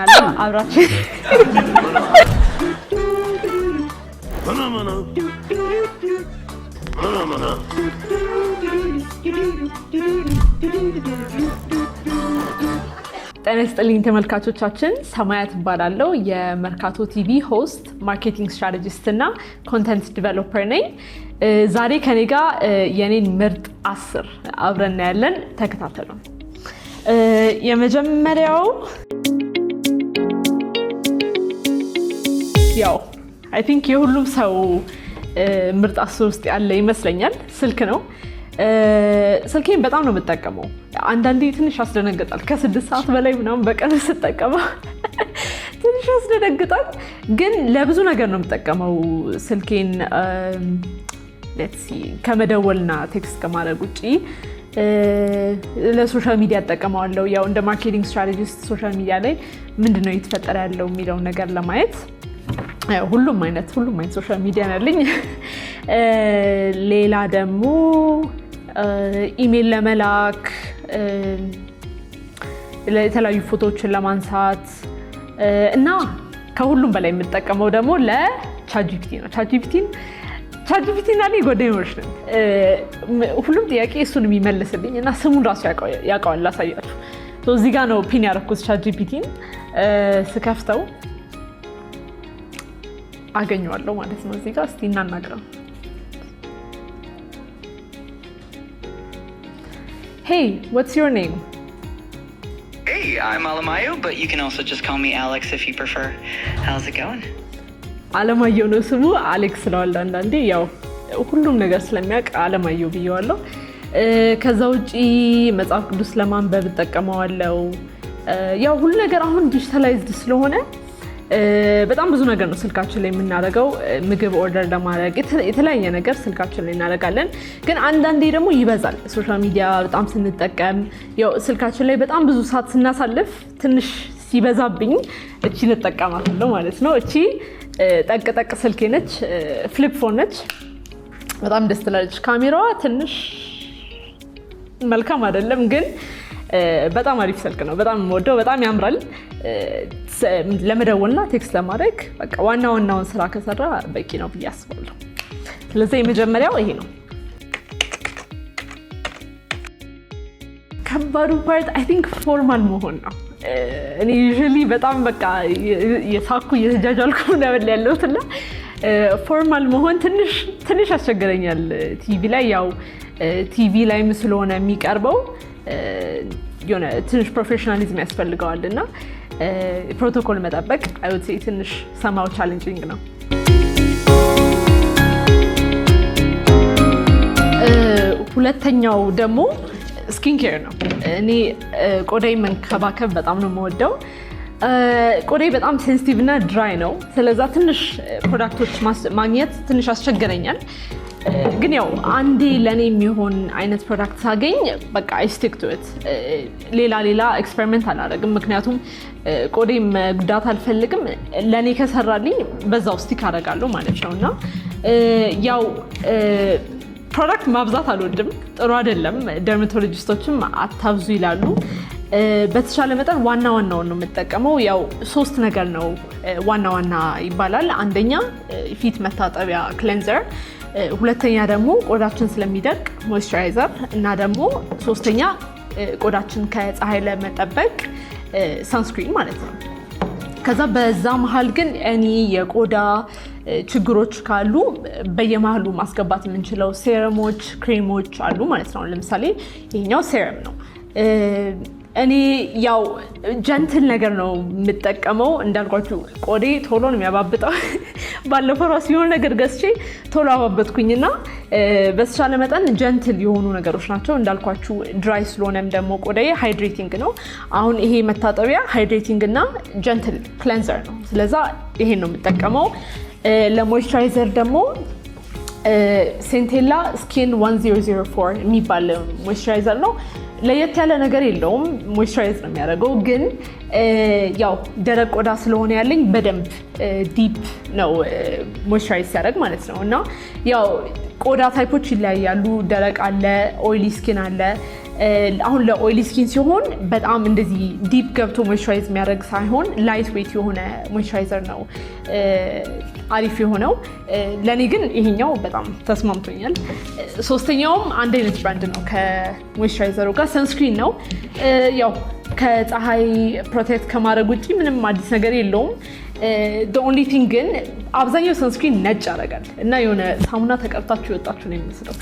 አመሰግናለሁ። አብራችሁ ጤና ይስጥልኝ ተመልካቾቻችን፣ ሰማያት እባላለሁ። የመርካቶ ቲቪ host፣ marketing strategist እና content developer ነኝ። ዛሬ ከኔ ጋር የኔን ምርጥ 10 አብረን እናያለን። ተከታተሉ። የመጀመሪያው ያው I think የሁሉም ሰው ምርጥ 10 ውስጥ ያለ ይመስለኛል፣ ስልክ ነው። ስልኬን በጣም ነው የምጠቀመው። አንዳንዴ ትንሽ ያስደነግጣል። ከ6 ሰዓት በላይ ምናምን በቀን ስጠቀመው ትንሽ ያስደነግጣል። ግን ለብዙ ነገር ነው የምጠቀመው ስልኬን፣ let's see፣ ከመደወልና text ከማድረግ ውጭ ለ social media እጠቀመዋለሁ። ያው እንደ marketing strategist social media ላይ ምንድን ነው እየተፈጠረ ያለው የሚለውን ነገር ለማየት ሁሉም አይነት social media ነው ያለኝ። ሌላ ደግሞ ኢሜል ለመላክ፣ የተለያዩ ፎቶዎችን ለማንሳት እና ከሁሉም በላይ የምጠቀመው ደግሞ ለ ChatGPT ነው። ChatGPT እና እኔ ጓደኞች ነን። ሁሉም ጥያቄ እሱን የሚመልስልኝ እና ስሙን ራሱ ያውቀዋል። ላሳያችሁ። እዚህ ጋ ነው pin ያደረኩት። ChatGPT ን ስከፍተው አገኘዋለሁ ማለት ነው። እዚህ ጋር እስቲ እናናግረው። Hey, what's your name? Hey, I'm Alemayehu, but you can also just call me Alex if you prefer. How's it going? አለማየሁ ነው ስሙ። አሌክስ ስለዋለ አንዳንዴ ያው ሁሉም ነገር ስለሚያውቅ አለማየሁ ብየዋለሁ። ከዛ ውጪ መጽሐፍ ቅዱስ ለማንበብ እጠቀመዋለሁ። ያው ሁሉ ነገር አሁን digitalized ስለሆነ በጣም ብዙ ነገር ነው ስልካችን ላይ የምናደርገው። ምግብ order ለማድረግ፣ የተለያየ ነገር ስልካችን ላይ እናደርጋለን። ግን አንዳንዴ ደግሞ ይበዛል። Social media በጣም ስንጠቀም፣ ያው ስልካችን ላይ በጣም ብዙ ሰዓት ስናሳልፍ ትንሽ ሲበዛብኝ እቺን እጠቀማታለሁ ማለት ነው። እቺ ጠቅ ጠቅ ስልኬ ነች፣ flip phone ነች። በጣም ደስ ትላለች። ካሜራዋ ትንሽ መልካም አይደለም፣ ግን በጣም አሪፍ ስልክ ነው። በጣም የምወደው፣ በጣም ያምራል። ለመደወልና text ለማድረግ በቃ ዋና ዋናውን ስራ ከሰራ በቂ ነው ብዬ አስባለሁ። ስለዚህ የመጀመሪያው ይሄ ነው። ከባዱ part I think formal መሆን ነው። እኔ usually በጣም በቃ የሳኩ እየተጃጃልኩ ምናምን ያለሁት እና formal መሆን ትንሽ ትንሽ ያስቸግረኛል። ቲቪ ላይ፣ ያው ቲቪ ላይም ስለሆነ የሚቀርበው የሆነ ትንሽ professionalism ያስፈልገዋል እና ፕሮቶኮል መጠበቅ I would say ትንሽ somehow challenging ነው። ሁለተኛው ደግሞ skin care ነው። እኔ ቆዳዬን መንከባከብ በጣም ነው የምወደው። ቆዳዬ በጣም sensitive እና dry ነው። ስለዛ ትንሽ product ኦች ማግኘት ትንሽ ያስቸግረኛል። ግን ያው አንዴ ለእኔ የሚሆን አይነት product ሳገኝ በቃ I stick to it። ሌላ ሌላ experiment አላደርግም። ምክንያቱም ቆዳዬን መጉዳት አልፈልግም። ለእኔ ከሰራልኝ በዛው stick አደርጋለሁ ማለት ነው። እና ያው product ማብዛት አልወድም፣ ጥሩ አይደለም። Dermatologist ኦችም አታብዙ ይላሉ። በተቻለ መጠን ዋና ዋናውን ነው የምጠቀመው። ያው ሶስት ነገር ነው ዋና ዋና ይባላል። አንደኛ ፊት መታጠቢያ cleanser፣ ሁለተኛ ደግሞ ቆዳችን ስለሚደርቅ moisturizer እና ደግሞ ሶስተኛ ቆዳችን ከፀሐይ ለመጠበቅ sunscreen ማለት ነው። ከዛ በዛ መሀል ግን እኔ የቆዳ ችግሮች ካሉ በየመሀሉ ማስገባት የምንችለው serum ኦች፣ ክሬሞች አሉ ማለት ነው። ለምሳሌ ይሄኛው serum ነው። እኔ ያው gentle ነገር ነው የምጠቀመው። እንዳልኳችሁ ቆዳዬ ቶሎ ነው የሚያባብጠው። ባለፈው ራሱ የሆነ ነገር ገዝቼ ቶሎ አባበጥኩኝና በተቻለ መጠን gentle የሆኑ ነገሮች ናቸው። እንዳልኳችሁ dry ስለሆነም ደግሞ ቆዳዬ hydrating ነው። አሁን ይሄ መታጠቢያ hydrating እና gentle cleanser ነው። ስለዛ ይሄን ነው የምጠቀመው። ለ moisturizer ደግሞ Centella Skin 1004 የሚባል moisturizer ነው። ለየት ያለ ነገር የለውም። Moisturize ነው የሚያደርገው፣ ግን ያው ደረቅ ቆዳ ስለሆነ ያለኝ በደንብ deep ነው moisturize ሲያደርግ ማለት ነው። እና ያው ቆዳ type ኦች ይለያያሉ። ደረቅ አለ፣ oily skin አለ። አሁን ለ oily skin ሲሆን በጣም እንደዚህ deep ገብቶ moisturize የሚያደርግ ሳይሆን lightweight የሆነ moisturizer ነው አሪፍ የሆነው። ለእኔ ግን ይሄኛው በጣም ተስማምቶኛል። ሶስተኛውም አንድ አይነት brand ነው ከ moisturizer ኡ ጋር፣ sunscreen ነው። ያው ከፀሐይ protect ከማድረግ ውጭ ምንም አዲስ ነገር የለውም። Only thing ግን አብዛኛው sunscreen ነጭ ያደርጋል እና የሆነ ሳሙና ተቀብታችሁ የወጣችሁ ነው የሚመስለው።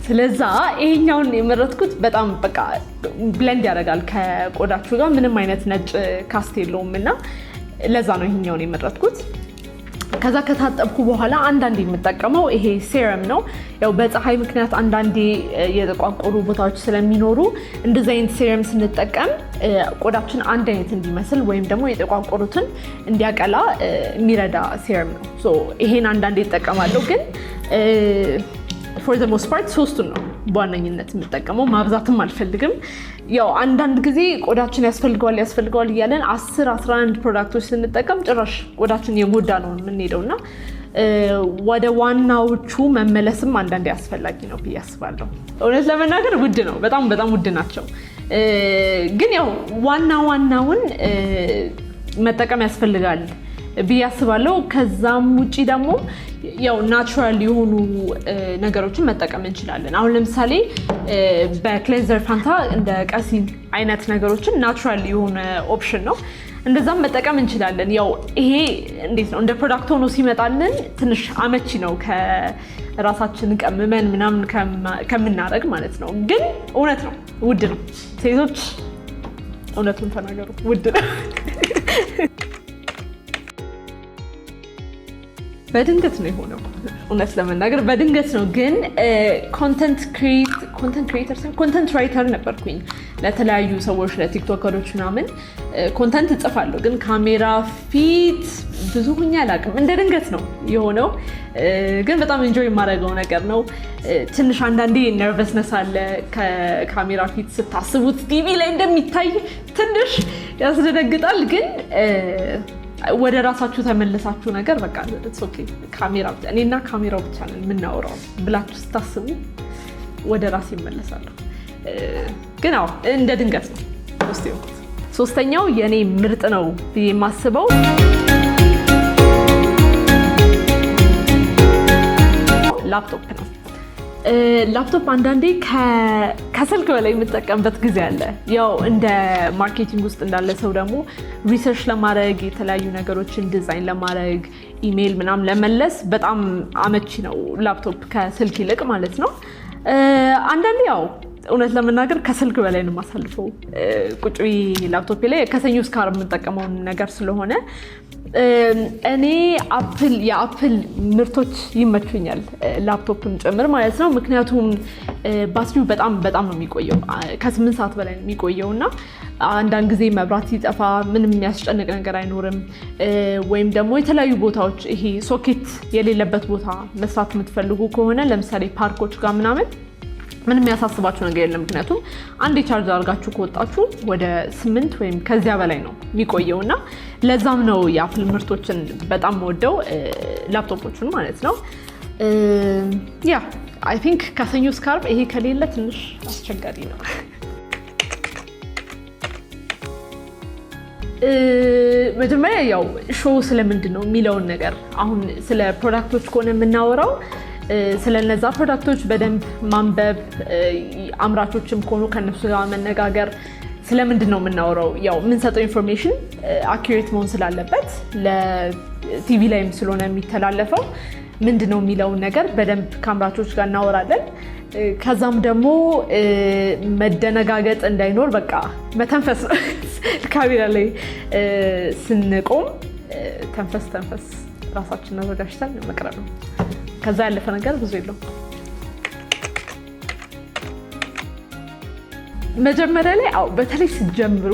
ስለዛ ይሄኛውን የመረጥኩት በጣም በቃ blend ያደርጋል ከቆዳችሁ ጋር፣ ምንም አይነት ነጭ cast የለውም እና ለዛ ነው ይሄኛውን የመረጥኩት። ከዛ ከታጠብኩ በኋላ አንዳንዴ የምጠቀመው ይሄ serum ነው። ያው በፀሐይ ምክንያት አንዳንዴ የተጠቋቆሩ ቦታዎች ስለሚኖሩ እንደዚህ አይነት serum ስንጠቀም ቆዳችን አንድ አይነት እንዲመስል ወይም ደግሞ የተጠቋቆሩትን እንዲያቀላ የሚረዳ serum ነው። So ይሄን አንዳንዴ እጠቀማለሁ፣ ግን for the most part ሶስቱን ነው በዋነኝነት የምጠቀመው። ማብዛትም አልፈልግም። ያው አንዳንድ ጊዜ ቆዳችን ያስፈልገዋል ያስፈልገዋል እያለን 10 11 product ኦች ስንጠቀም ጭራሽ ቆዳችን እየጎዳ ነው የምንሄደው እና ወደ ዋናዎቹ መመለስም አንዳንዴ አስፈላጊ ነው ብዬ አስባለሁ። እውነት ለመናገር ውድ ነው፣ በጣም በጣም ውድ ናቸው። ግን ያው ዋና ዋናውን መጠቀም ያስፈልጋል ብዬ አስባለሁ። ከዛም ውጪ ደግሞ ያው natural የሆኑ ነገሮችን መጠቀም እንችላለን። አሁን ለምሳሌ በ cleanser ፋንታ እንደ ቀሲል አይነት ነገሮችን natural የሆነ option ነው፣ እንደዛም መጠቀም እንችላለን። ያው ይሄ እንዴት ነው እንደ product ሆኖ ሲመጣልን ትንሽ አመቺ ነው ከራሳችን ቀምመን ምናምን ከምናደርግ ማለት ነው። ግን እውነት ነው ውድ ነው። ሴቶች እውነቱን ተናገሩ፣ ውድ ነው። በድንገት ነው የሆነው። እውነት ለመናገር በድንገት ነው። ግን content creator ሳይሆን content writer ነበርኩኝ። ለተለያዩ ሰዎች ለ TikToker ኦች ምናምን content እጽፋለሁ። ግን ካሜራ ፊት ብዙ ሁኜ አላውቅም። እንደ ድንገት ነው የሆነው። ግን በጣም enjoy የማደርገው ነገር ነው። ትንሽ አንዳንዴ nervousness አለ። ከካሜራ ፊት ስታስቡት ቲቪ ላይ እንደሚታይ ትንሽ ያስደነግጣል። ግን ወደ ራሳችሁ ተመልሳችሁ ነገር በቃ okay ካሜራ እኔና ካሜራው ብቻ ነን የምናወራው ብላችሁ ስታስቡ ወደ ራስ ይመለሳለሁ። ግን አዎ እንደ ድንገት ነው ውስጥ የሆንኩት። ሶስተኛው የኔ ምርጥ ነው ብዬ የማስበው ላፕቶፕ ነው። ላፕቶፕ አንዳንዴ ከስልክ በላይ የምጠቀምበት ጊዜ አለ። ያው እንደ marketing ውስጥ እንዳለ ሰው ደግሞ research ለማድረግ፣ የተለያዩ ነገሮችን ዲዛይን ለማድረግ፣ ኢሜይል ምናምን ለመመለስ በጣም አመቺ ነው ላፕቶፕ ከስልክ ይልቅ ማለት ነው። አንዳንዴ ያው እውነት ለመናገር ከስልክ በላይ ነው የማሳልፈው ቁጭ ላፕቶፕ ላይ፣ ከሰኞ እስከ ዓርብ የምጠቀመውን ነገር ስለሆነ። እኔ Apple የ Apple ምርቶች ይመቹኛል፣ ላፕቶፕም ጭምር ማለት ነው። ምክንያቱም ባትሪው በጣም በጣም ነው የሚቆየው፣ ከ8 ሰዓት በላይ ነው የሚቆየው እና አንዳንድ ጊዜ መብራት ሲጠፋ ምንም የሚያስጨንቅ ነገር አይኖርም። ወይም ደግሞ የተለያዩ ቦታዎች ይሄ ሶኬት የሌለበት ቦታ መስራት የምትፈልጉ ከሆነ፣ ለምሳሌ ፓርኮች ጋር ምናምን፣ ምንም የሚያሳስባችሁ ነገር የለም። ምክንያቱም አንዴ charge አድርጋችሁ ከወጣችሁ ወደ 8 ወይም ከዚያ በላይ ነው የሚቆየው እና ለዛም ነው የ Apple ምርቶችን በጣም የምወደው፣ ላፕቶፖቹን ማለት ነው። Yeah, I think ከሰኞ እስከ ዓርብ ይሄ ከሌለ ትንሽ አስቸጋሪ ነው። መጀመሪያ ያው show ስለምንድን ነው የሚለውን ነገር፣ አሁን ስለ product ኦች ከሆነ የምናወራው ስለነዛ product ኦች በደንብ ማንበብ፣ አምራቾችም ከሆኑ ከነሱ ጋር መነጋገር፣ ስለምንድን ነው የምናወራው፣ ያው የምንሰጠው information accurate መሆን ስላለበት ለቲቪ ላይም ስለሆነ የሚተላለፈው፣ ምንድን ነው የሚለውን ነገር በደንብ ከአምራቾች ጋር እናወራለን። ከዛም ደግሞ መደነጋገጥ እንዳይኖር በቃ መተንፈስ ነው። ካሜራ ላይ ስንቆም ተንፈስ ተንፈስ፣ ራሳችንን አዘጋጅተን መቅረብ ነው። ከዛ ያለፈ ነገር ብዙ የለውም። መጀመሪያ ላይ አዎ፣ በተለይ ስትጀምሩ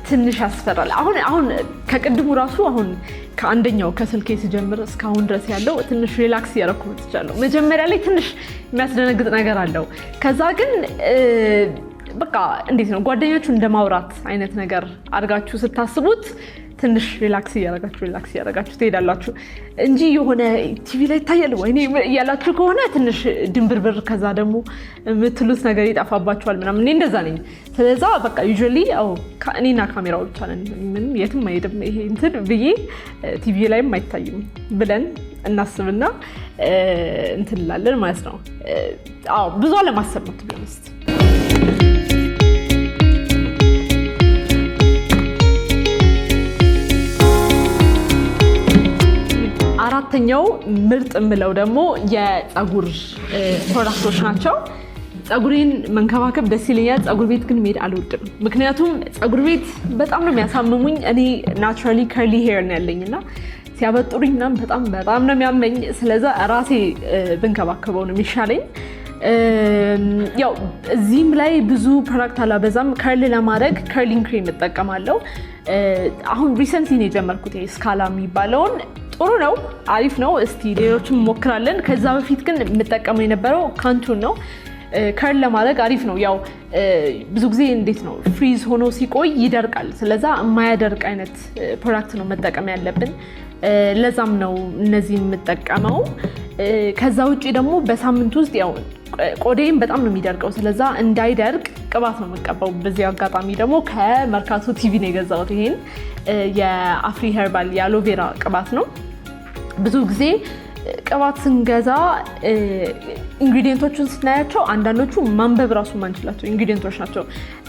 ትንሽ ያስፈራል። አሁን አሁን ከቅድሙ ራሱ፣ አሁን ከአንደኛው ከስልኬ ስጀምር እስካሁን ድረስ ያለው ትንሽ relax እያደረኩ መጥቻለሁ። መጀመሪያ ላይ ትንሽ የሚያስደነግጥ ነገር አለው። ከዛ ግን በቃ እንዴት ነው ጓደኛችሁ እንደ ማውራት አይነት ነገር አድርጋችሁ ስታስቡት ትንሽ relax እያደረጋችሁ relax እያደረጋችሁ ትሄዳላችሁ እንጂ የሆነ ቲቪ ላይ ይታያል ወይኔ እያላችሁ ከሆነ ትንሽ ድንብርብር፣ ከዛ ደግሞ የምትሉት ነገር ይጠፋባችኋል ምናምን። እኔ እንደዛ ነኝ። ስለዛ በቃ usually እኔና ካሜራው ብቻ ነን፣ ምንም የትም አይሄድም ይሄ እንትን ብዬ ቲቪ ላይም አይታይም ብለን እናስብና እንትን እንላለን ማለት ነው። አዎ ብዙ አለማሰብ ነው to be honest። አራተኛው ምርጥ የምለው ደግሞ የፀጉር product ኦች ናቸው። ፀጉሬን መንከባከብ ደስ ይለኛል። ፀጉር ቤት ግን መሄድ አልወድም። ምክንያቱም ፀጉር ቤት በጣም ነው የሚያሳምሙኝ። እኔ naturally curly hair ነው ያለኝ እና ሲያበጥሩኝ ምናምን በጣም በጣም ነው የሚያመኝ። ስለዛ ራሴ ብንከባከበው ነው የሚሻለኝ። ያው እዚህም ላይ ብዙ product አላበዛም። Curl ለማድረግ curling cream እጠቀማለሁ። አሁን recently ነው የጀመርኩት ስካላ የሚባለውን፣ ጥሩ ነው፣ አሪፍ ነው። እስቲ ሌሎችም እንሞክራለን። ከዛ በፊት ግን የምጠቀመው የነበረው ካንቱን ነው። Curl ለማድረግ አሪፍ ነው። ያው ብዙ ጊዜ እንዴት ነው frizz ሆኖ ሲቆይ ይደርቃል። ስለዛ የማያደርቅ አይነት product ነው መጠቀም ያለብን። ለዛም ነው እነዚህን የምጠቀመው። ከዛ ውጭ ደግሞ በሳምንት ውስጥ ያው ቆዳዬም በጣም ነው የሚደርቀው። ስለዛ እንዳይደርቅ ቅባት ነው የምቀባው። በዚህ አጋጣሚ ደግሞ ከመርካቶ ቲቪ ነው የገዛሁት። ይሄን የአፍሪ ሄርባል የ aloe vera ቅባት ነው። ብዙ ጊዜ ቅባት ስንገዛ ingredient ኦቹን ስናያቸው አንዳንዶቹ ማንበብ ራሱ ማንችላቸው ingredient ኦች ናቸው።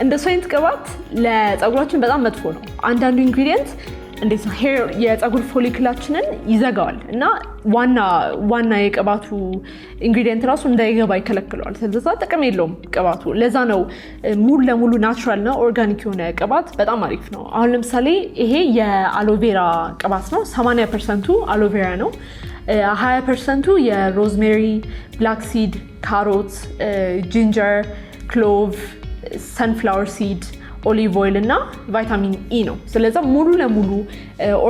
እንደሱ አይነት ቅባት ለፀጉራችን በጣም መጥፎ ነው። አንዳንዱ ingredient እንዴት ነው hair የፀጉር follicle ኣችንን ይዘጋዋል እና ዋና ዋና የቅባቱ ingredient ራሱ እንዳይገባ ይከለክለዋል። ስለዛ ጥቅም የለውም ቅባቱ። ለዛ ነው ሙሉ ለሙሉ natural እና organic የሆነ ቅባት በጣም አሪፍ ነው። አሁን ለምሳሌ ይሄ የ aloe vera ቅባት ነው። 80% ኡ aloe vera ነው። 20% ኡ የ rosemary፣ black seed፣ carrot፣ ginger፣ clove፣ sunflower seed፣ olive oil እና vitamin E ነው። ስለዛ ሙሉ ለሙሉ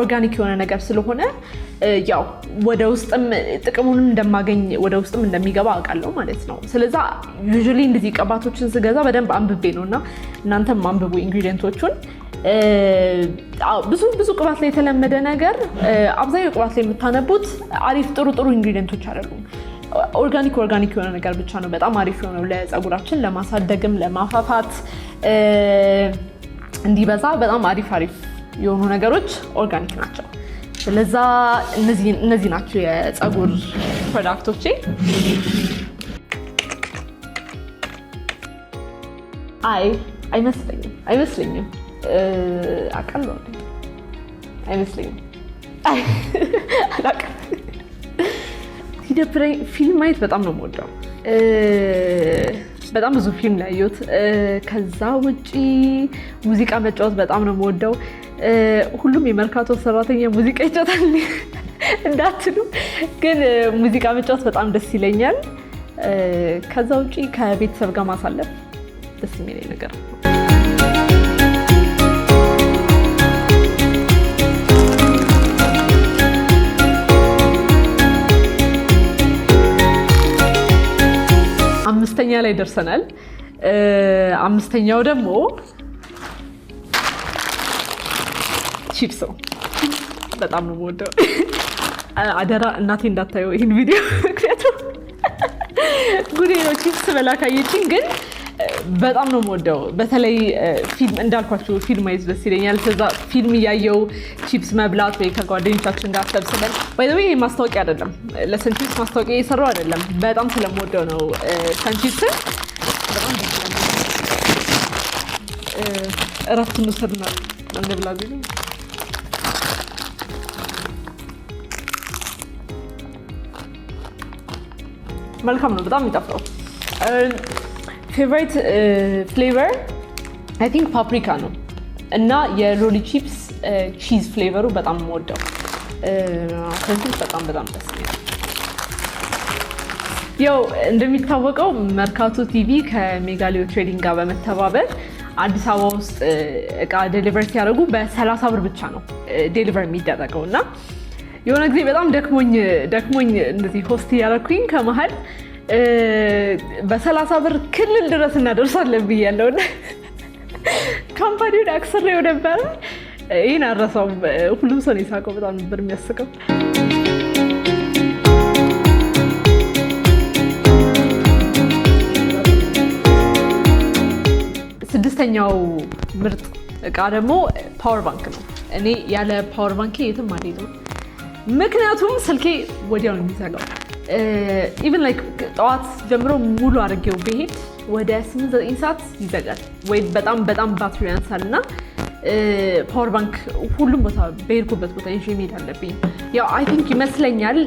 organic የሆነ ነገር ስለሆነ ያው ወደ ውስጥም ጥቅሙንም እንደማገኝ ወደ ውስጥም እንደሚገባ አውቃለሁ ማለት ነው። ስለዛ usually እንደዚህ ቅባቶችን ስገዛ በደንብ አንብቤ ነው እና እናንተም አንብቡ ingredient ኦቹን። ብዙ ብዙ ቅባት ላይ የተለመደ ነገር አብዛኛው ቅባት ላይ የምታነቡት አሪፍ ጥሩ ጥሩ ingredient ኦች አይደሉም። Organic organic የሆነ ነገር ብቻ ነው በጣም አሪፍ የሆነው ለፀጉራችን ለማሳደግም ለማፋፋት እንዲበዛ በጣም አሪፍ አሪፍ የሆኑ ነገሮች organic ናቸው። ስለዛ እነዚህ ናቸው የፀጉር product ኦቼ። አይ አይመስለኝም፣ አይመስለኝም፣ አውቃለሁ፣ አይመስለኝም፣ አላውቅም። ሲደብረኝ ፊልም ማየት በጣም ነው የምወደው። በጣም ብዙ ፊልም ነው ያየሁት። ከዛ ውጪ ሙዚቃ መጫወት በጣም ነው የምወደው። ሁሉም የመርካቶ ሰራተኛ ሙዚቃ ይጫወታል እንዳትሉ፣ ግን ሙዚቃ መጫወት በጣም ደስ ይለኛል። ከዛ ውጪ ከቤተሰብ ጋር ማሳለፍ ደስ የሚለኝ ነገር ነው። አምስተኛ ላይ ደርሰናል። አምስተኛው ደግሞ ቺፕስ ነው። በጣም ነው የምወደው። አደራ እናቴ እንዳታየው ይህን ቪዲዮ፣ ምክንያቱም ጉዴ ነው ቺፕስ በላ ካየችኝ። ግን በጣም ነው የምወደው። በተለይ ፊልም እንዳልኳችሁ ፊልም ማየት ደስ ይለኛል። ከዛ ፊልም እያየው ቺፕስ መብላት ወይ ከጓደኞቻችን ጋር ሰብስበን፣ by the way ማስታወቂያ አይደለም፣ ለሰን ቺፕስ ማስታወቂያ እየሰራው አይደለም። በጣም ስለምወደው ነው ሰን ቺፕስን በጣም ደስ ይለኛል። እረፍት እንውሰድና እንብላ። መልካም ነው። በጣም የሚጣፍጠው favorite flavor I think paprika ነው እና የሎሊ ቺፕስ cheese flavor ኡ በጣም የምወደው በጣም በጣም ደስ ይላል። ያው እንደሚታወቀው መርካቶ ቲቪ ከሜጋሊዮ ትሬዲንግ ጋር በመተባበር አዲስ አበባ ውስጥ እቃ deliver ሲያደርጉ በ30 ብር ብቻ ነው deliver የሚደረገው እና የሆነ ጊዜ በጣም ደክሞኝ ደክሞኝ እንደዚህ host እያደረኩኝ ከመሀል በ30 ብር ክልል ድረስ እናደርሳለን ብያለሁ እና company ውን አክስሬው ነበረ። ይህን አረሳውም። ሁሉም ሰው ነው የሳቀው። በጣም ነበር የሚያስቀው። ስድስተኛው ምርጥ እቃ ደግሞ power bank ነው። እኔ ያለ power bank የትም አልሄድም። ምክንያቱም ስልኬ ወዲያው ነው የሚዘጋው። Even like ጠዋት ጀምሮ ሙሉ አድርጌው ብሄድ ወደ 8 9 ሰዓት ይዘጋል፣ ወይ በጣም በጣም ባትሪ ያንሳል እና power bank ሁሉም ቦታ በሄድኩበት ቦታ ይዤ መሄድ አለብኝ። ያው I think ይመስለኛል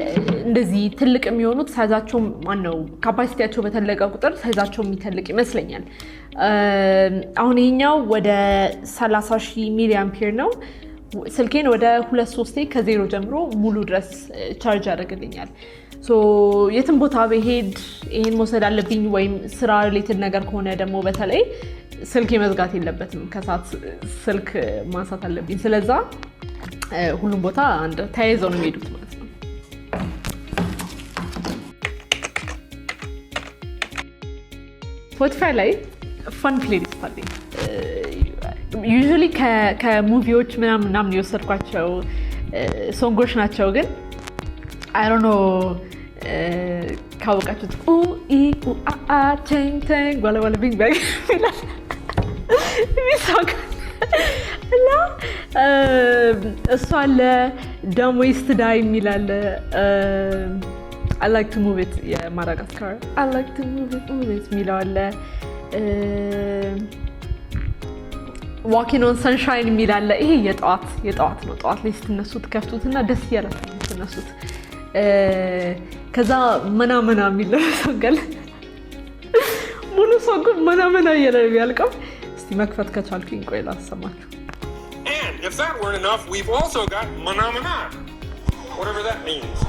እንደዚህ ትልቅ የሚሆኑት size ኣቸው ማነው capacity ያቸው በተለቀ ቁጥር size ኣቸው የሚተልቅ ይመስለኛል። አሁን ይሄኛው ወደ 30 ሺህ milliampere ነው። ስልኬን ወደ ሁለት ሶስቴ ከዜሮ ጀምሮ ሙሉ ድረስ charge ያደርግልኛል። So የትም ቦታ ብሄድ ይሄን መውሰድ አለብኝ። ወይም ስራ related ነገር ከሆነ ደግሞ በተለይ ስልክ መዝጋት የለበትም። ከሰዓት ስልክ ማንሳት አለብኝ። ስለዛ ሁሉም ቦታ አንድ ተያይዘው ነው የሚሄዱት ማለት ነው። Spotify ላይ fun playlist አለኝ። Usually ከ movie ዎች ምናምን ምናምን የወሰድኳቸው song ኦች ናቸው። ግን I don't know ካወቃችሁት ኡ ኢ ኡ አ አ ቸንግ ተንግ ዋላ ዋላ ቢንግ ባንግ ይላል የሚሳቅ እና እሱ አለ። Dumb Ways to Die የሚል አለ። I Like to Move It የማዳጋስካር I like to move it, move it የሚለው አለ። Walking on Sunshine የሚል አለ። ይሄ የጠዋት ነው። ጠዋት ላይ ስትነሱ ትከፍቱት እና ደስ እያላችሁ ነው የምትነሱት። ከዛ መና መና የሚል song አለ። ሙሉ song ኡ መና መና እያለ ነው የሚያልቀው። እስቲ መክፈት ከቻልኩኝ ቆይ ላሰማችሁ። And if that weren't enough, we've also got Mana Mana, whatever that means.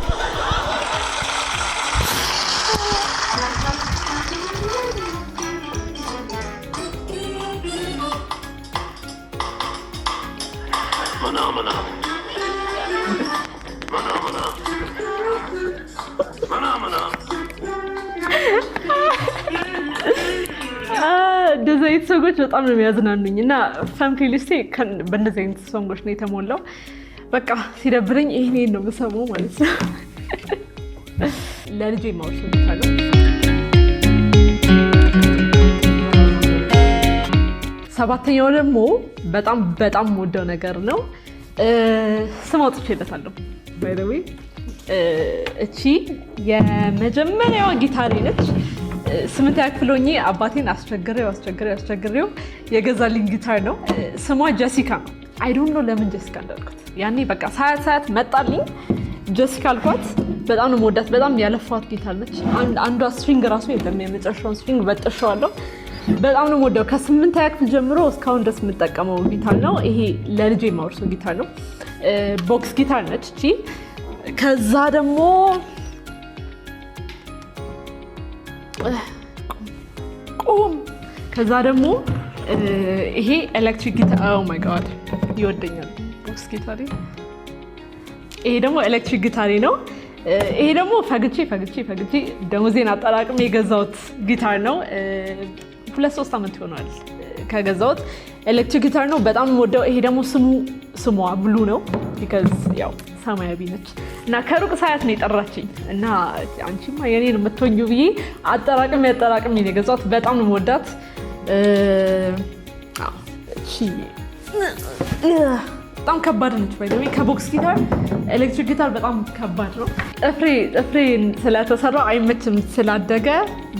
Mana Mana. Mana Mana. Mana Mana. እንደዚህ አይነት song ኦች በጣም ነው የሚያዝናኑኝ እና fun playlist ኤ በእንደዚህ አይነት song ኦች ነው የተሞላው። በቃ ሲደብረኝ ይሄን ነው የምሰማው ማለት ነው። ለልጄ ማውረስ ነው። ሰባተኛው ደግሞ በጣም በጣም የምወደው ነገር ነው። ስም አውጥቼለታለሁ። By the way እቺ የመጀመሪያዋ ጊታሬ ነች። ስምንተኛ ክፍል ሆኜ አባቴን አስቸግሬው አስቸግሬው አስቸግሬው የገዛልኝ ጊታር ነው። ስሟ ጀሲካ ነው። I don't know ለምን ጀሲካ እንዳልኩት። ያኔ በቃ ሳያት ሳያት መጣልኝ፣ ጀሲካ አልኳት። በጣም ነው የምወዳት። በጣም ያለፋት ጊታር ነች። አንዷ string ራሱ የለም፣ የመጨረሻውን string በጥሼዋለሁ። በጣም ነው የምወደው። ከስምንተኛ ክፍል ጀምሮ እስካሁን ድረስ የምጠቀመው ጊታር ነው። ይሄ ለልጄ የማወርሰው ጊታር ነው። Box ጊታር ነች እቺ። ከዛ ደግሞ ቁም ከዛ ደግሞ ይሄ ኤሌክትሪክ ጊታር፣ oh my God፣ ይወደኛል box ጊታሬ። ይሄ ደግሞ ኤሌክትሪክ ጊታሬ ነው። ይሄ ደግሞ ፈግቼ ፈግቼ ፈግቼ ደሞዜን አጠራቅሜ የገዛሁት ጊታር ነው። 2-3 ዓመት ይሆናል ከገዛሁት። ኤሌክትሪክ ጊታር ነው፣ በጣም የምወደው። ይሄ ደግሞ ስሟ Blue ነው because ያው ሰማያዊ ነች እና ከሩቅ ሳያት ነው የጠራችኝ እና አንቺማ የኔን የምትሆኚው ብዬ አጠራቅሜ አጠራቅሜ ነው የገዛሁት። በጣም ነው የምወዳት። እቺ በጣም ከባድ ነች። By the way ከ box ጊታር ኤሌክትሪክ ጊታር በጣም ከባድ ነው። ጥፍሬ ስለተሰራ አይመችም ስላደገ፣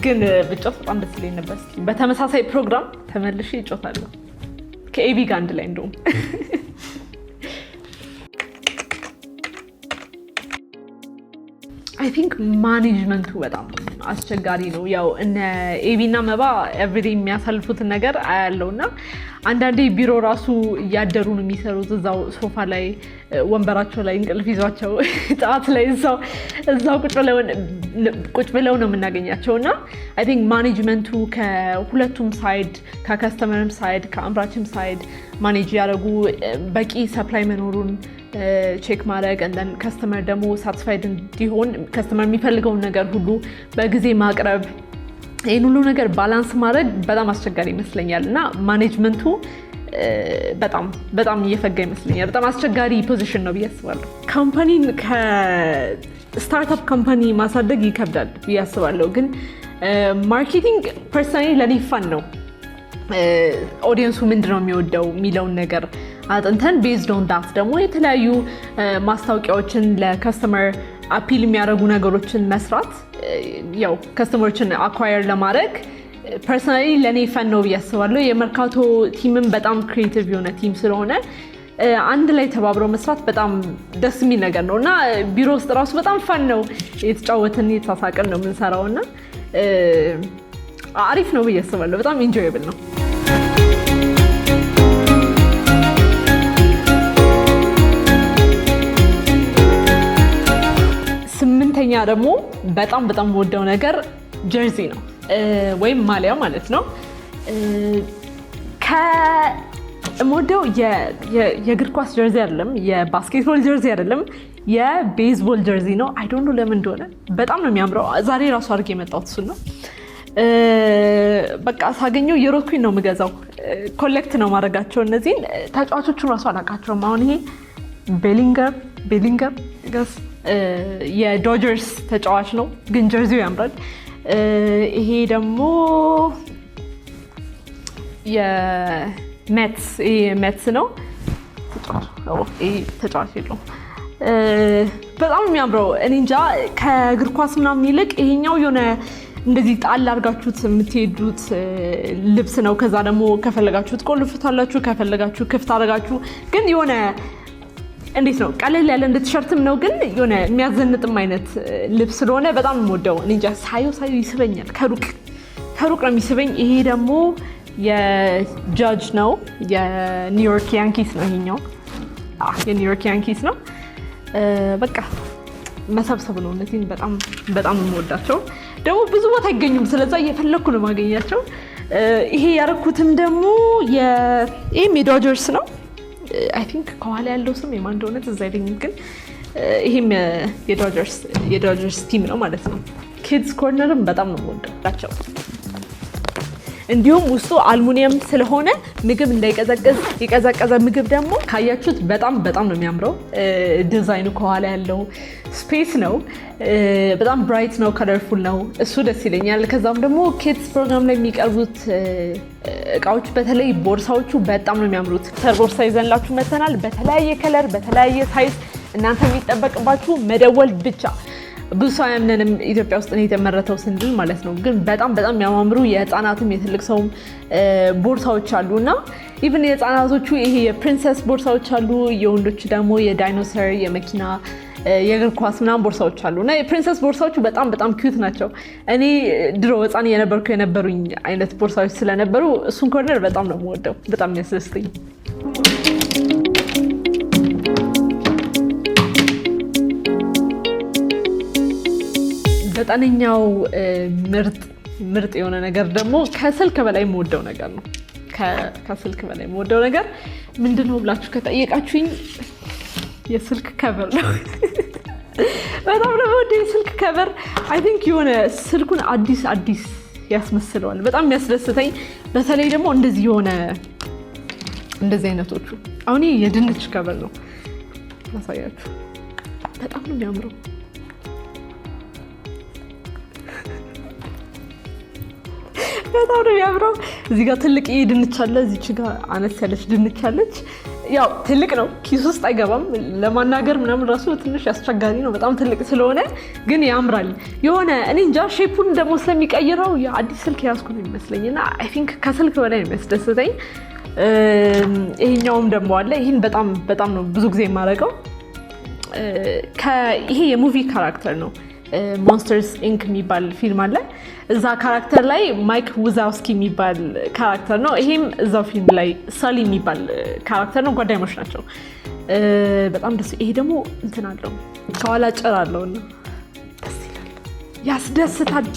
ግን ብጫወት በጣም ደስ ይለኝ ነበር። እስኪ በተመሳሳይ ፕሮግራም ተመልሼ እጫወታለሁ ከኤቢ ጋር አንድ ላይ እንደውም። I think management ኡ በጣም አስቸጋሪ ነው። ያው እነ ኤቢ እና መባ everyday የሚያሳልፉትን ነገር አያለው እና አንዳንዴ ቢሮ ራሱ እያደሩ ነው የሚሰሩት። እዛው ሶፋ ላይ ወንበራቸው ላይ እንቅልፍ ይዟቸው ጠዋት ላይ እዛው ቁጭ ብለው ነው የምናገኛቸው እና I think management ኡ ከሁለቱም side፣ ከ customer ም side ከአምራችም side manage ያደረጉ በቂ supply መኖሩን check ማድረግ and then customer ደግሞ satisfied እንዲሆን customer የሚፈልገውን ነገር ሁሉ በጊዜ ማቅረብ፣ ይህን ሁሉ ነገር balance ማድረግ በጣም አስቸጋሪ ይመስለኛል እና management ኡ በጣም በጣም እየፈጋ ይመስለኛል። በጣም አስቸጋሪ position ነው ብዬ አስባለሁ። Company ን ከ startup company ማሳደግ ይከብዳል ብዬ አስባለሁ። ግን marketing personally ለእኔ fun ነው። Audience ኡ ምንድን ነው የሚወደው የሚለውን ነገር አጥንተን based on that ደግሞ የተለያዩ ማስታወቂያዎችን ለ customer appeal የሚያደርጉ ነገሮችን መስራት፣ ያው customer ኦችን acquire ለማድረግ personally ለእኔ fun ነው ብዬ አስባለሁ። የመርካቶ team ም በጣም creative የሆነ team ስለሆነ አንድ ላይ ተባብሮ መስራት በጣም ደስ የሚል ነገር ነው እና ቢሮ ውስጥ ራሱ በጣም fun ነው። የተጫወትን የተሳሳቅን ነው የምንሰራው እና አሪፍ ነው ብዬ አስባለሁ። በጣም enjoyable ነው። ስምንተኛ ደግሞ በጣም በጣም የምወደው ነገር jersey ነው ወይም ማሊያ ማለት ነው። የምወደው የእግር ኳስ jersey አይደለም፣ የ basketball jersey አይደለም፣ የ baseball jersey ነው። I don't know ለምን እንደሆነ በጣም ነው የሚያምረው። ዛሬ ራሱ አድርጌ የመጣሁት እሱን ነው። በቃ ሳገኘው የሮጥኩኝ ነው የምገዛው። Collect ነው ማድረጋቸው እነዚህን። ተጫዋቾቹን ራሱ አላውቃቸውም። አሁን ይሄ ቤሊንገር ገስ የዶጀርስ ተጫዋች ነው፣ ግን jersey ው ያምራል። ይሄ ደግሞ የሜትስ፣ ይሄ ሜትስ ነው። ይሄ ተጫዋች የለውም። በጣም የሚያምረው እኔ እንጃ ከእግር ኳስ ምናምን ይልቅ ይሄኛው የሆነ እንደዚህ ጣል አድርጋችሁት የምትሄዱት ልብስ ነው። ከዛ ደግሞ ከፈለጋችሁ ትቆልፉታላችሁ፣ ከፈለጋችሁ ክፍት አድርጋችሁ፣ ግን የሆነ እንዴት ነው ቀለል ያለ እንደ ቲሸርትም ነው፣ ግን የሆነ የሚያዘንጥም አይነት ልብስ ስለሆነ በጣም የምወደው። እኔ እንጃ ሳየው ሳየው ይስበኛል። ከሩቅ ከሩቅ ነው የሚስበኝ። ይሄ ደግሞ የጃጅ ነው፣ የኒውዮርክ ያንኪስ ነው ይሄኛው፣ የኒውዮርክ ያንኪስ ነው። በቃ መሰብሰብ ነው። እነዚህን በጣም በጣም የምወዳቸው ደግሞ ብዙ ቦታ አይገኙም። ስለዛ እየፈለግኩ ነው የማገኛቸው። ይሄ ያረኩትም ደግሞ ይሄም የዶጀርስ ነው። I think ከኋላ ያለው ስም የማን እንደሆነ ትዝ አይለኝም፣ ግን ይሄም የዶጀርስ team ነው ማለት ነው። Kids corner ም በጣም ነው የምወደው። እንዲሁም ውስጡ አልሙኒየም ስለሆነ ምግብ እንዳይቀዘቅዝ፣ የቀዘቀዘ ምግብ ደግሞ ካያችሁት በጣም በጣም ነው የሚያምረው። ዲዛይኑ ከኋላ ያለው space ነው። በጣም bright ነው፣ colorful ነው። እሱ ደስ ይለኛል። ከዛም ደግሞ kids ፕሮግራም ላይ የሚቀርቡት እቃዎች በተለይ ቦርሳዎቹ በጣም ነው የሚያምሩት። ቦርሳ ይዘንላችሁ መተናል። በተለያየ color፣ በተለያየ size፣ እናንተ የሚጠበቅባችሁ መደወል ብቻ። ብዙ ሰው አያምነንም ኢትዮጵያ ውስጥ ነው የተመረተው ስንል ማለት ነው። ግን በጣም በጣም የሚያማምሩ የህፃናትም የትልቅ ሰውም ቦርሳዎች አሉ እና even የህፃናቶቹ ይሄ የ princess ቦርሳዎች አሉ። የወንዶች ደግሞ የዳይኖሰር፣ የመኪና፣ የእግር ኳስ ምናምን ቦርሳዎች አሉ እና የ princess ቦርሳዎቹ በጣም በጣም cute ናቸው። እኔ ድሮ ህፃን የነበርኩ የነበሩኝ አይነት ቦርሳዎች ስለነበሩ እሱን corner በጣም ነው የምወደው። በጣም የሚያስደስተኝ። ዘጠነኛው ምርጥ ምርጥ የሆነ ነገር ደግሞ ከስልክ በላይ የምወደው ነገር ነው። ከስልክ በላይ የምወደው ነገር ምንድን ነው ብላችሁ ከጠየቃችሁኝ የስልክ cover ነው። በጣም ነው የምወደው የስልክ cover። I think የሆነ ስልኩን አዲስ አዲስ ያስመስለዋል። በጣም የሚያስደስተኝ በተለይ ደግሞ እንደዚህ የሆነ እንደዚህ አይነቶቹ። አሁን ይሄ የድንች cover ነው፣ ላሳያችሁ። በጣም ነው የሚያምረው። በጣም ነው የሚያምረው። እዚህ ጋር ትልቅ ድንች አለ፣ እዚች ጋር አነስ ያለች ድንች አለች። ያው ትልቅ ነው፣ ኪስ ውስጥ አይገባም። ለማናገር ምናምን ራሱ ትንሽ አስቸጋሪ ነው በጣም ትልቅ ስለሆነ፣ ግን ያምራል። የሆነ እኔ እንጃ shape ኡን ደግሞ ስለሚቀይረው የአዲስ ስልክ የያዝኩ ነው የሚመስለኝ እና I think ከስልክ በላይ ነው የሚያስደስተኝ። ይሄኛውም ደግሞ አለ። ይህን በጣም በጣም ነው ብዙ ጊዜ የማደርገው። ይሄ የ movie character ነው። Monsters Inc የሚባል ፊልም አለ። እዛ character ላይ ማይክ ውዛውስኪ የሚባል character ነው። ይሄም እዛው ፊልም ላይ ሳሊ የሚባል character ነው። ጓደኛሞች ናቸው። በጣም ደስ ይሄ ደግሞ እንትን አለው፣ ከኋላ ጭራ አለው እና ደስ ይላል፣ ያስደስታል።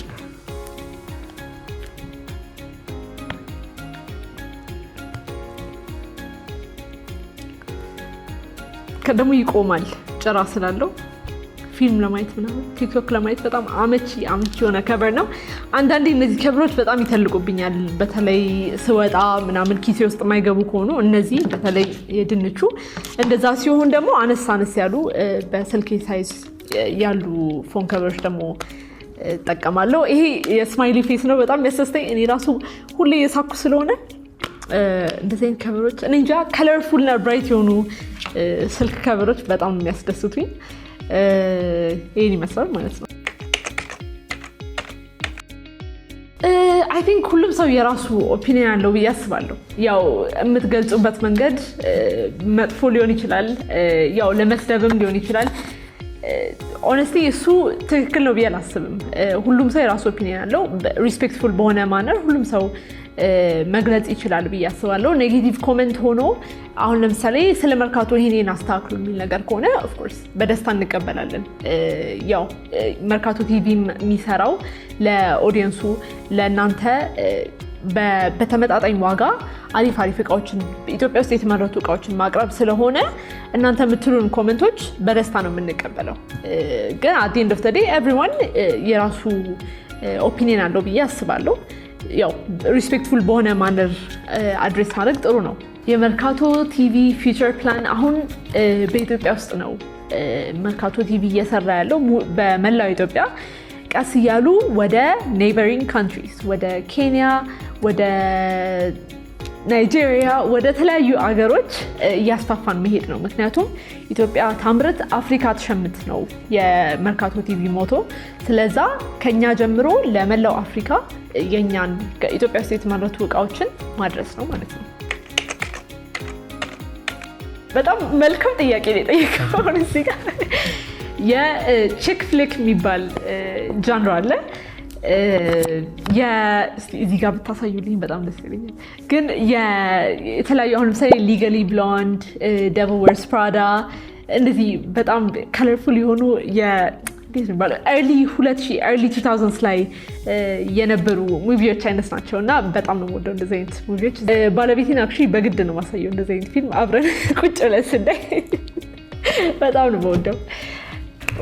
ደግሞ ይቆማል ጭራ ስላለው። ፊልም ለማየት ምናምን፣ ቲክቶክ ለማየት በጣም አመቺ አመቺ የሆነ cover ነው። አንዳንዴ እነዚህ cover ኦች በጣም ይተልቁብኛል። በተለይ ስወጣ ምናምን ኪሴ ውስጥ የማይገቡ ከሆኑ እነዚህ፣ በተለይ የድንቹ እንደዛ ሲሆን ደግሞ አነስ አነስ ያሉ በስልኬ size ያሉ phone cover ኦች ደግሞ እጠቀማለሁ። ይሄ የ smiley face ነው፣ በጣም የሚያስደስተኝ። እኔ ራሱ ሁሌ የሳኩ ስለሆነ እንደዚህ አይነት cover ኦች፣ እኔ እንጃ፣ colorful እና bright የሆኑ ስልክ cover ኦች በጣም የሚያስደስቱኝ። ይህን ይመስላል ማለት ነው። I think ሁሉም ሰው የራሱ opinion አለው ብዬ አስባለሁ። ያው የምትገልጹበት መንገድ መጥፎ ሊሆን ይችላል፣ ያው ለመስደብም ሊሆን ይችላል። Honestly እሱ ትክክል ነው ብዬ አላስብም። ሁሉም ሰው የራሱ opinion አለው። Respectful በሆነ manner ሁሉም ሰው መግለጽ ይችላል ብዬ አስባለሁ። Negative comment ሆኖ አሁን ለምሳሌ ስለ መርካቶ ይሄን አስተካክሉ የሚል ነገር ከሆነ of course በደስታ እንቀበላለን። ያው መርካቶ ቲቪ የሚሰራው ለ audience ኡ፣ ለእናንተ በተመጣጣኝ ዋጋ አሪፍ አሪፍ እቃዎችን፣ ኢትዮጵያ ውስጥ የተመረቱ እቃዎችን ማቅረብ ስለሆነ እናንተ የምትሉን comment ኦች በደስታ ነው የምንቀበለው። ግን at end of the day everyone የራሱ opinion አለው ብዬ አስባለሁ። ያው respectful በሆነ manner address ማድረግ ጥሩ ነው። የመርካቶ ቲቪ future plan፣ አሁን በኢትዮጵያ ውስጥ ነው መርካቶ ቲቪ እየሰራ ያለው፣ በመላው ኢትዮጵያ። ቀስ እያሉ ወደ neighboring countries፣ ወደ ኬንያ፣ ወደ ናይጄሪያ፣ ወደ ተለያዩ አገሮች እያስፋፋን መሄድ ነው። ምክንያቱም ኢትዮጵያ ታምርት አፍሪካ ትሸምት ነው የመርካቶ ቲቪ motto። ስለዛ ከኛ ጀምሮ ለመላው አፍሪካ የኛን ኢትዮጵያ ውስጥ የተመረቱ እቃዎችን ማድረስ ነው ማለት ነው። በጣም መልካም ጥያቄ ነው የጠየቀው። አሁን እዚህ ጋር የ chick flick የሚባል genre አለ። እዚህ ጋር ብታሳዩልኝ በጣም ደስ ይለኛል። ግን የተለያዩ አሁን ለምሳሌ Legally Blonde፣ Devil Wears Prada፣ እንደዚህ በጣም colorful የሆኑ እንዴት ነው የሚባለው early 2000፣ early 2000 ላይ የነበሩ movie ዎች አይነት ናቸው እና በጣም ነው የምወደው እንደዚህ አይነት movie ዎች። ባለቤቴን actually በግድ ነው ማሳየው፣ እንደዚህ አይነት ፊልም አብረን ቁጭ ብለን ስናይ በጣም ነው የምወደው።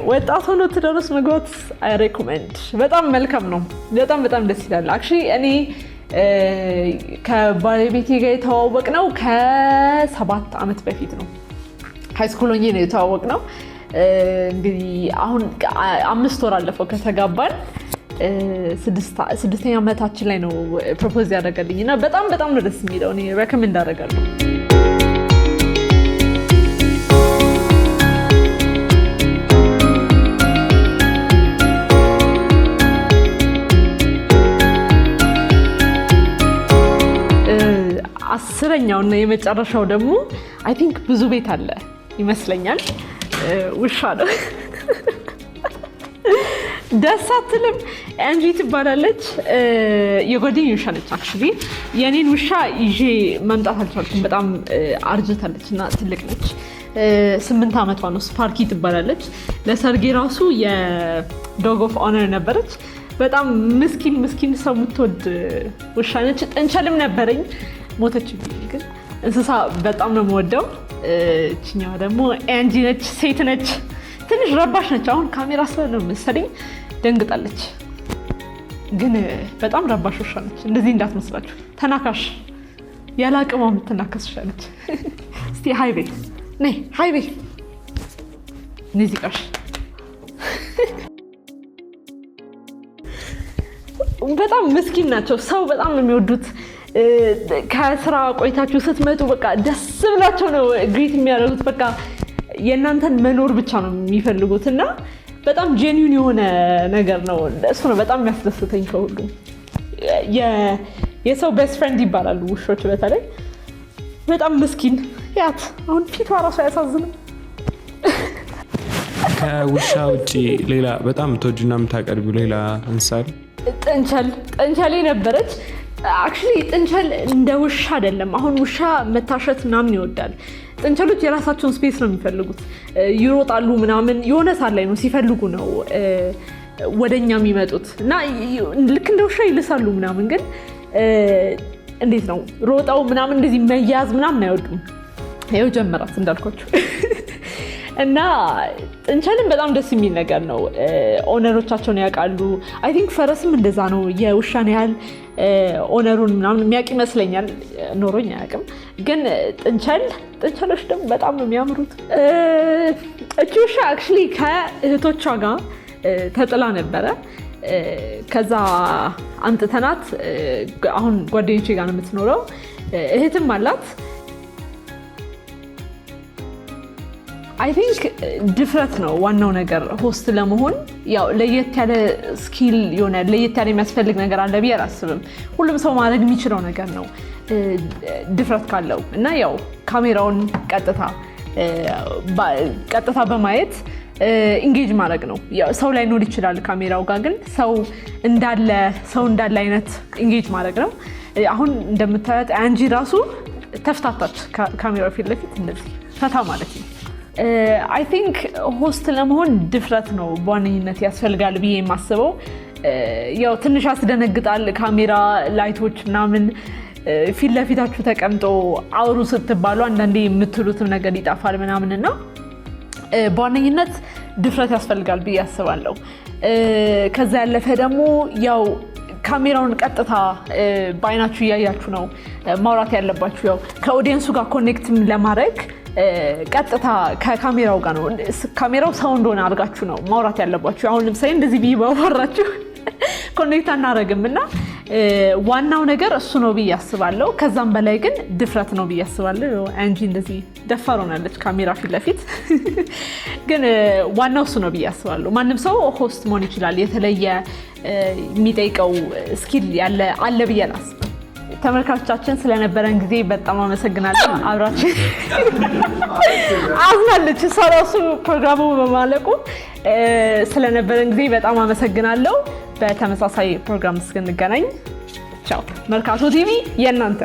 ወጣት ሆኖ ትዳር ውስጥ መግባት I recommend፣ በጣም መልካም ነው። በጣም በጣም ደስ ይላል። Actually እኔ ከባለቤቴ ጋር የተዋወቅነው ከ7 ዓመት በፊት ነው። High school ሆኜ ነው የተዋወቅነው። እንግዲህ አሁን 5 ወር አለፈው ከተጋባን። ስድስተኛ ዓመታችን ላይ ነው propose ያደረገልኝ እና በጣም በጣም ነው ደስ የሚለው። እኔ recommend አደርጋለሁ። 10ኛው እና የመጨረሻው ደግሞ I think ብዙ ቤት አለ ይመስለኛል። ውሻ ነው። ደስ አትልም? አንጂ ትባላለች። የጓደኛዬ ውሻ ነች። Actually የኔን ውሻ ይዤ መምጣት አልቻልኩም። በጣም አርጅታለች እና ትልቅ ነች። 8 ዓመቷ ነው። ስፓርኪ ትባላለች። ለሰርጌ ራሱ የ dog of honor ነበረች። በጣም ምስኪን ምስኪን፣ ሰው የምትወድ ውሻ ነች። ጥንቸልም ነበረኝ፣ ሞተችብኝ። ግን እንስሳ በጣም ነው የምወደው። እችኛዋ ደግሞ አንጂ ነች፣ ሴት ነች። ትንሽ ረባሽ ነች። አሁን ካሜራ ስላለ ነው መሰለኝ ደንግጣለች። ግን በጣም ረባሽ ውሻ ነች። እንደዚህ እንዳትመስላችሁ፣ ተናካሽ፣ ያለ አቅሟ የምትናከስ ውሻ ነች። እስቲ hi በይ፣ ነይ hi በይ፣ እነዚህ ቃሽ። በጣም ምስኪን ናቸው። ሰው በጣም ነው የሚወዱት። ከስራ ቆይታችሁ ስትመጡ በቃ ደስ ብላቸው ነው greet የሚያደርጉት። በቃ የእናንተን መኖር ብቻ ነው የሚፈልጉት እና በጣም genuine የሆነ ነገር ነው። እሱ ነው በጣም የሚያስደስተኝ ከሁሉም። የሰው best friend ይባላሉ ውሾች በተለይ። በጣም ምስኪን ያት፣ አሁን ፊቷ ራሱ አያሳዝንም? ከውሻ ውጭ ሌላ በጣም የምትወጂና የምታቀርቢው ሌላ እንስሳ አለ? ጥንቸል፣ ጥንቸሌ ነበረች። Actually ጥንቸል እንደ ውሻ አይደለም። አሁን ውሻ መታሸት ምናምን ይወዳል። ጥንቸሎች የራሳቸውን space ነው የሚፈልጉት። ይሮጣሉ ምናምን፣ የሆነ ሰዓት ላይ ነው ሲፈልጉ ነው ወደኛ የሚመጡት እና ልክ እንደ ውሻ ይልሳሉ ምናምን፣ ግን እንዴት ነው ሮጠው ምናምን እንደዚህ መያዝ ምናምን አይወዱም። ይኸው ጀመራት እንዳልኳችሁ። እና ጥንቸል ጥንቸልም በጣም ደስ የሚል ነገር ነው። Owner ኦቻቸውን ያውቃሉ። I think ፈረስም እንደዛ ነው። የውሻን ያህል owner ኡን ምናምን የሚያውቅ ይመስለኛል። ኖሮኝ አያውቅም። ግን ጥንቸሎች ደግሞ በጣም ነው የሚያምሩት። እቺ ውሻ actually ከእህቶቿ ጋር ተጥላ ነበረ። ከዛ አምጥተናት አሁን ጓደኞቼ ጋር ነው የምትኖረው። እህትም አላት። I think ድፍረት ነው ዋናው ነገር host ለመሆን። ያው ለየት ያለ skill የሆነ ለየት ያለ የሚያስፈልግ ነገር አለ ብዬ አላስብም። ሁሉም ሰው ማድረግ የሚችለው ነገር ነው ድፍረት ካለው እና ያው ካሜራውን ቀጥታ በማየት engage ማድረግ ነው። ያው ሰው ላይኖር ይችላል ካሜራው ጋር፣ ግን ሰው እንዳለ አይነት engage ማድረግ ነው። አሁን እንደምታዩት አንጂ ራሱ ተፍታታች ካሜራው ፊት ለፊት እንደዚህ ፈታ ማለት ነው። I think host ለመሆን ድፍረት ነው በዋነኝነት ያስፈልጋል ብዬ የማስበው። ያው ትንሽ ያስደነግጣል። ካሜራ፣ light ኦች ምናምን ፊት ለፊታችሁ ተቀምጦ አውሩ ስትባሉ አንዳንዴ የምትሉትም ነገር ይጠፋል ምናምን እና በዋነኝነት ድፍረት ያስፈልጋል ብዬ አስባለሁ። ከዛ ያለፈ ደግሞ ያው ካሜራውን ቀጥታ በአይናችሁ እያያችሁ ነው ማውራት ያለባችሁ። ያው ከ audience ኡ ጋር connect ም ለማድረግ ቀጥታ ከካሜራው ጋር ነው። ካሜራው ሰው እንደሆነ አድርጋችሁ ነው ማውራት ያለባችሁ። አሁን ለምሳሌ እንደዚህ ብዬ ባወራችሁ connect አናደርግም እና ዋናው ነገር እሱ ነው ብዬ አስባለሁ። ከዛም በላይ ግን ድፍረት ነው ብዬ አስባለሁ። አንጂ እንደዚህ ደፋር ሆናለች ካሜራ ፊት ለፊት፣ ግን ዋናው እሱ ነው ብዬ አስባለሁ። ማንም ሰው host መሆን ይችላል። የተለየ የሚጠይቀው skill ያለ አለ ብዬ አላስብም። ተመልካቾቻችን፣ ስለነበረን ጊዜ በጣም አመሰግናለሁ። አብራችን አዝናለች እሷ ራሱ ፕሮግራሙ በማለቁ። ስለነበረን ጊዜ በጣም አመሰግናለሁ። በተመሳሳይ ፕሮግራም እስክንገናኝ ቻው። መርካቶ ቲቪ የእናንተ